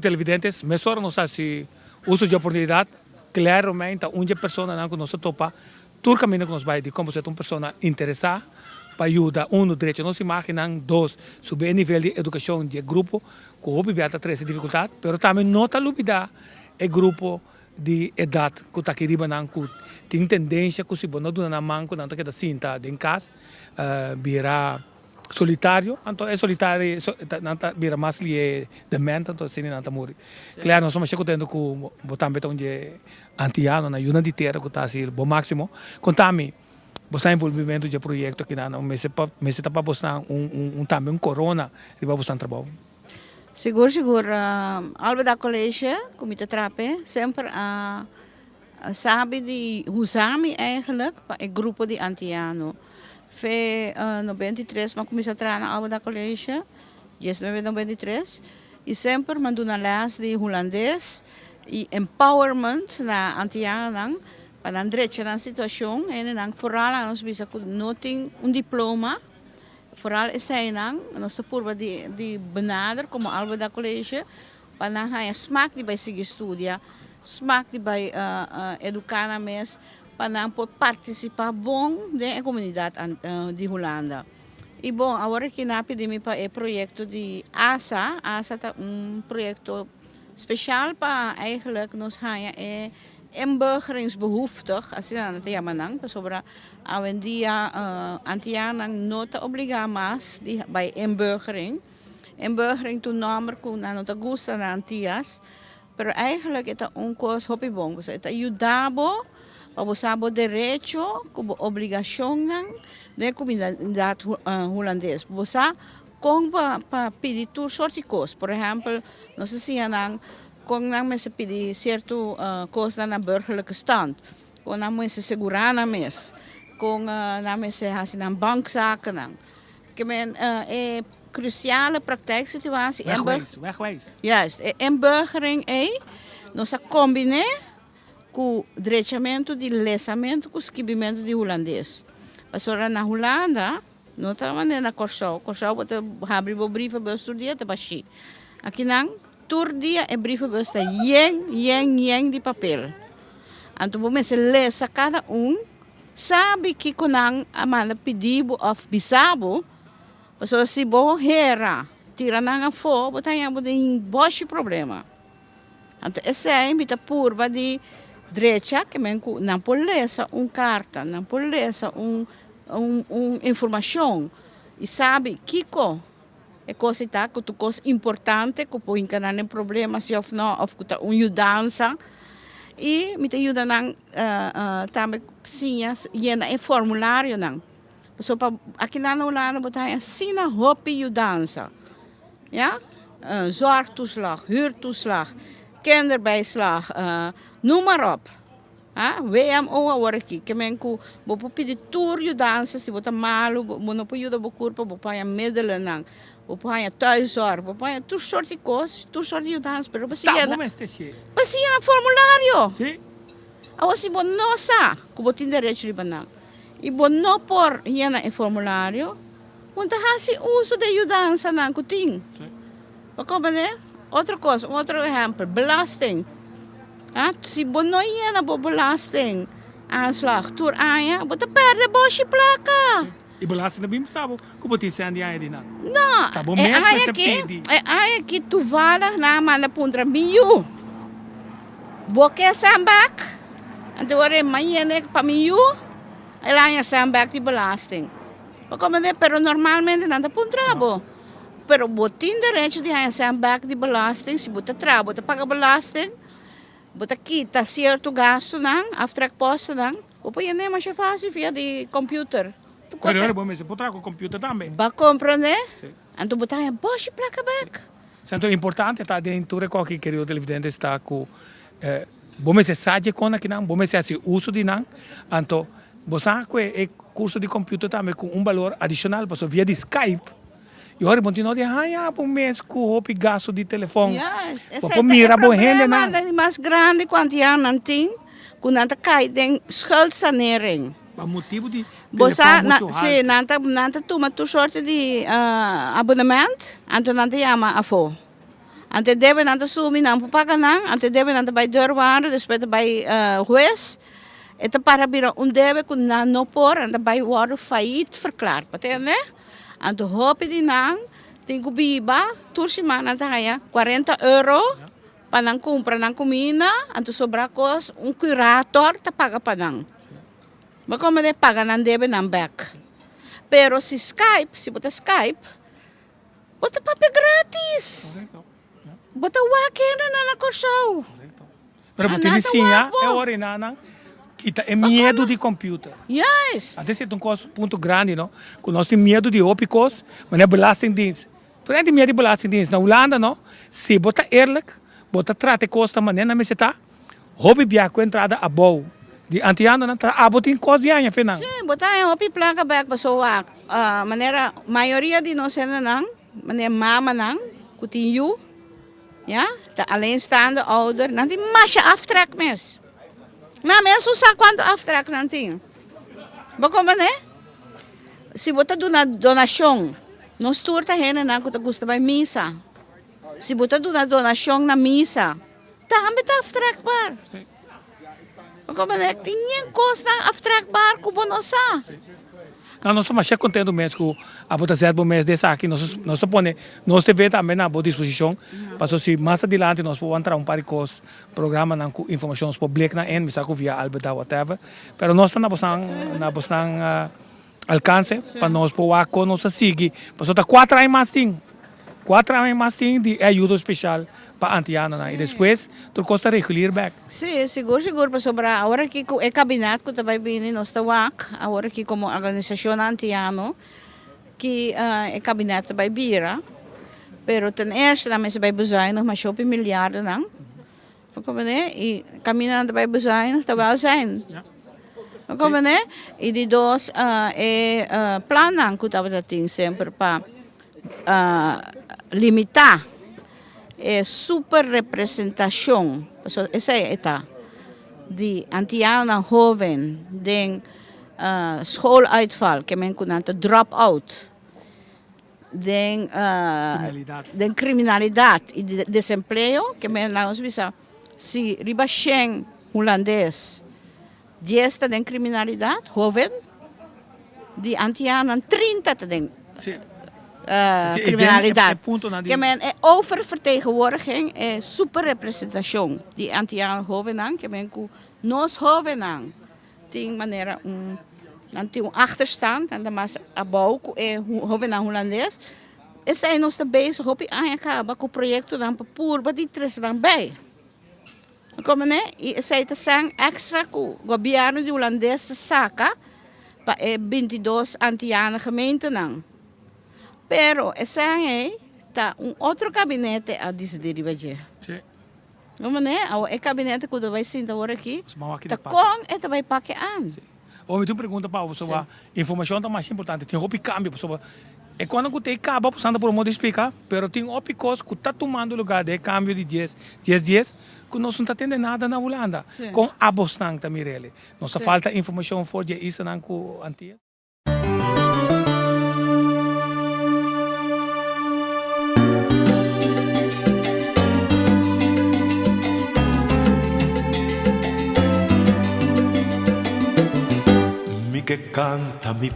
televidentes, mesora nos a hasi uso di oportunidat. Claire Romein ta un di e personanan ku nos a topa tur kaminda ku nos bai. Dikon? Pasobra e ta un persona interesá pa yuda, unu, drecha nos imágennan, dos, subi e nivel di edukashon di e grupo ku hopi bia ta trese difikultat, pero tambe no ta lubidá e grupo di edat ku ta aki riba nan ku tin tendensia ku si bo no duna nan man ku nan ta keda sinta den kas bira solitario, anto e solitario nan ta bira mas lié dement anto asina nan ta muri. Claro nos ta masha contento ku bo tambe ta un dje antiano nan yunan di tera ku ta hasi bo maximo. Konta mi bo sa envolvimento dje proyecto aki nan mester pa mester ta pa bosnan un un tambe un corona riba bosnan trabou. Sigur sigur Albeda College ku mi ta traha p'e semper a sabi di usa mi eigenlijk pa e grupo di antiano. Fe 93 mi a kuminsá traha na Albeda College, 1993, i semper mi a duna lès di hulandes i empowerment na antianonan pa nan drecha nan situashon. Hendenan foral a nos bisa ku no tin un diploma. Foral eseinan nos ta purba di di benader komo Albeda College pa nan haña smak di bai sigui studia, smak di bai eduká nan mes pa nan por partisipá bon den e komunidat di Hulanda. I bon, awor aki nan a pidi mi pa e proyekto di asa, asa ta un proyekto speshal pa eigenlijk nos haña e Inburgeringsbehoeftig, asina nan ta yama nan, pasobra awendia antianan no ta obligá mas di bai inburgering. Inburgering ta un nòmber ku nan no ta gusta na Antias, pero eigenlijk e ta un kos hopi bon, pasobra e ta yuda bo pa bo sa bo derecho ku bo obligashonnan den e komunidat hulandes. Bo sa kon pa pidi tur sort di kos, por ehèmpel nos a siña nan Kon nan mester pidi sierto kosnan na burgerlijke stand, kon nan mester segurá nan mes, kon nan mester hasi nan bankzakennan. Ke men e krusiale praktijksituatie. Wegwijs, wegwijs. Juist, e inburgering ei nos a kombiné ku drechamentu di lesamentu ku skibimentu di hulandes. Pasobra na Hulanda no ta manera na Kòrsou, Kòrsou bo ta habri bo brievenbus tur dia ta bashí. Akinan Tur dia e brievenbus ta yen, yen, yen di papel. Anto bo mester lesa kada un, sabi kiko nan a manda pidi bo of bisa bo, pasobra si bo hera tira nan afó bo ta haña bo den boshi problema. Anto esei mi ta purba di drecha ke men ku nan por lesa un karta, nan por lesa un un informashon i sabi kiko. E kos ei ta ku tur kos importante ku por hinka nan den problema si òf no òf ku ta un yudansa i mi ta yuda nan tambe siña yena e formularionan pasobra pa aki nan na Hulanda bo ta haña asina hopi yudansa ya zorgtoeslag, huurtoeslag, kinderbijslag, noem maar op. Ha, WMO awor aki, ke men ku bo por pidi tur yudansa si bo ta malu, bo no por yuda bo kurpa, bo por haña middelennan, bo por haña thuiszorg, bo por haña tur sort di kos, tur sort di yudansa, pero bo si Ta yena, bo mester she. bo si yena formulario. Si. Awor si bo no sa ku bo tin derecho riba nan i bo no por yena e formulario, bo ta hasi uso di e yudansanan ku tin. Si. Bo komprende? Otro kos, un otro ehèmpel, belasting. Ha, si bo no yena bo belasting aanslag tur aña, bo ta pèrdè boshi plaka. I belasting ta bin bisa bo ku bo tin sèn di aña di nan. No, Ta bo e mes aña mester aki, pidi. e aña aki toevallig nan a manda puntra mi yu, Bo ke sèn bèk? Anto ora e man yena pa mi yu, el a haña sèn bèk di belasting. Bo komprende? Pero normalmente nan ta puntra bo. Pero bo tin derecho di haña sèn bèk di belasting si bo ta traha, bo ta paga belasting, bo ta kita sierto gastunan, aftrekpostennan, bo por yena e masha fásil via di computer. Pero ora bo mester por traha ku computer tambe. Bo a komprendé? Si. Anto bo ta haña boshi plaka bèk. Si, anto importante ta den tur e kòki, kerido televidentes, ta ku bo mester sa dje kon akinan, bo mester hasi uso di nan, anto bo sa ku e kurso di computer tambe ku un balor adishonal, pasobra via di Skype, I ora bo tin no di haña bo mes ku hopi gasto di telefòn. Juist, Bo esei por ta e mira bo hendenan. problema mas grandi ku antianonan tin, ku nan ta kai den schuldsanering. Pa motibu di Bo sa, telefòn na, muchu si, haltu. nan ta, nan ta tuma tur sorte di abonement, anto nan ta yama afó. Anto e debenan ta sumi, nan por paga nan, anto e debenan ta bai deurwaarder, despues ta bai hues, e ta para bira un debe ku nan no por, nan ta bai wòrdu failliet verklaard, bo ta hende? Anto hopi di nan tin ku biba, tur siman nan ta haña 40 euro pa nan kumpra nan kuminda, anto sobra kos un curator ta paga pa nan. Bo komo de paga nan debenan bèk. Pero si Skype, si bo ta Skype, Bo ta papia gratis. Bo ta wak hendenan na Kòrsou. Pero bo tin di siña e orinannan kita e miedu di computer. Juist. Antes e ta un kos punto grandi no, ku nos tin miedu di hopi kos, manera belastingdienst. Tur hende tin miedu di belastingdienst. Na Hulanda no, si bo ta eerlijk, bo ta trata e kos ta manera nan mester ta, Hopi bia ku entrada abou di antianonan ta abo tin kos di haña fe nan. Sí, bo ta haña hopi plaka bek pasobra wak manera mayoria di nos hendenan, manera mamanan ku tin yu, ya, ta alleenstaande ouder, nan tin masha aftrek mes. Nan mes no sa kuantu aftrek nan tin. Bo komprende? Si bo ta duna donashon, nos tur ta hendenan ku ta gusta bai misa. Si bo ta duna donashon na misa, tambe ta aftrekbaar. Tin yen kosnan aftrekbaar ku bo no sa. No, nos ta masha kontentu mes ku abo ta zet bo mes den esaki. Nos nos ta pone nos TV tambe na bo disposishon pasobra si mas adilanti nos por wan traha un par di kos, programanan ku informashon nos por blik nan en, mi sa ku via Albeda whatever. Pero nos ta na bosnan na bosnan alkanse pa nos por wak kon nos ta sigui. Pasobra ta kuater aña mas tin. Kuater aña mas tin di e ayudo speshal pa antianonan i despues tur kos ta regulier bek. Sí, sigur sigur pasobra awor aki ku e kabinet ku ta bai bini nos ta wak awor aki komo organisashon antiano ki e kabinet ta bai bira pero ten eerste nan mester bai bezuinig masha hopi miliardonan. Bo comprende? I kaminda nan ta bai bezuinig ta welzijn. Bo comprende? I di dos e plannan ku tabata tin semper pa limitá e superrepresentashon, pasobra esei e ta, di antianonan hoven den schooluitval, ke men ku nan ta drop out. Den den kriminalidat i desempleo ke men laga nos bisa si riba shen hulandes dies ta den kriminalidat hoven di antianonan 30 ta den kriminalidat ke men e oververtegenwoordiging e superrepresentashon di antiano hovennan ke men ku nos hovennan Tin manera un nan tin un achterstand, nan ta mas abou ku e hobennan hulandes. Esei nos ta bezig hopi aña kaba ku proyektonan pa purba di trese nan bei. Komprende? I esei ta sèn èkstra ku gobièrnu di hulandes ta saka pa e 22 antiano gemeentenan. Pero e sèn ei ta un otro kabinete a disidí riba dje. No manera, awor e kabinete ku ta bai sinta awor aki, ta kon e ta bai pake an? Sí. Awor mi tin un pregunta pa bo pasobra informashon ta mas importante. Tin hopi kambio pasobra e kosnan ku ta e kaba bo santa por modo di splika, pero tin hopi kos ku ta tumando lugar den e kambio di dies, dies dies ku nos no ta tende nada na Hulanda. Kon abosnan ta mira el? Nos ta falta informashon for di e islanan ku Antias? Mi ke kanta mi.